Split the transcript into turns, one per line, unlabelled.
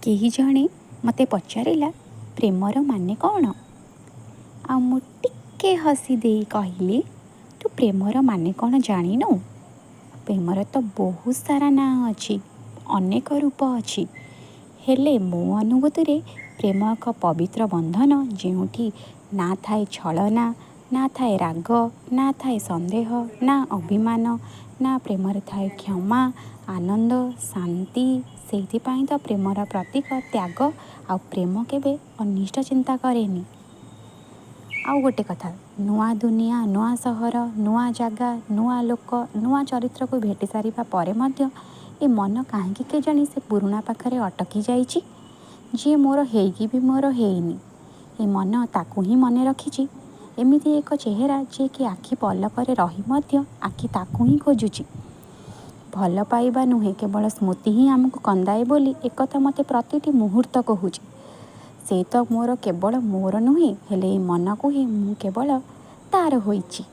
କେହି ଜଣେ ମୋତେ ପଚାରିଲା, ପ୍ରେମର ମାନେ କ'ଣ? ଆଉ ମୁଁ ଟିକେ ହସି ଦେଇ କହିଲି, ତୁ ପ୍ରେମର ମାନେ କ'ଣ ଜାଣିନୁ? ପ୍ରେମର ତ ବହୁତ ସାରା ନାଁ ଅଛି, ଅନେକ ରୂପ ଅଛି। ହେଲେ ମୋ ଅନୁଭୂତିରେ ପ୍ରେମ ଏକ ପବିତ୍ର ବନ୍ଧନ, ଯେଉଁଠି ନା ଥାଏ ଛଳନା, ନା ଥାଏ ରାଗ, ନା ଥାଏ ସନ୍ଦେହ, ନା ଅଭିମାନ, ନା ପ୍ରେମରେ ଥାଏ କ୍ଷମା, ଆନନ୍ଦ, ଶାନ୍ତି। ସେଇଥିପାଇଁ ତ ପ୍ରେମର ପ୍ରତୀକ ତ୍ୟାଗ, ଆଉ ପ୍ରେମ କେବେ ଅନିଷ୍ଟ ଚିନ୍ତା କରେନି। ଆଉ ଗୋଟେ କଥା, ନୂଆ ଦୁନିଆ, ନୂଆ ସହର, ନୂଆ ଜାଗା, ନୂଆ ଲୋକ, ନୂଆ ଚରିତ୍ରକୁ ଭେଟି ସାରିବା ପରେ ମଧ୍ୟ ଏ ମନ କାହିଁକି କେଜାଣି ସେ ପୁରୁଣା ପାଖରେ ଅଟକି ଯାଇଛି, ଯିଏ ମୋର ହେଇକି ବି ମୋର ହେଇନି। ଏ ମନ ତାକୁ ହିଁ ମନେ ରଖିଛି। ଏମିତି ଏକ ଚେହେରା, ଯିଏକି ଆଖି ପଲକରେ ରହି ମଧ୍ୟ ଆଖି ତାକୁ ହିଁ ଖୋଜୁଛି। ଭଲ ପାଇବା ନୁହେଁ, କେବଳ ସ୍ମୃତି ହିଁ ଆମକୁ କନ୍ଦାଏ ବୋଲି ଏକଥା ମୋତେ ପ୍ରତିଟି ମୁହୂର୍ତ୍ତ କହୁଛି। ସେ ତ ମୋର, କେବଳ ମୋର ନୁହେଁ, ହେଲେ ଏ ମନ କୁହେ ମୁଁ କେବଳ ତା'ର ହୋଇଛି।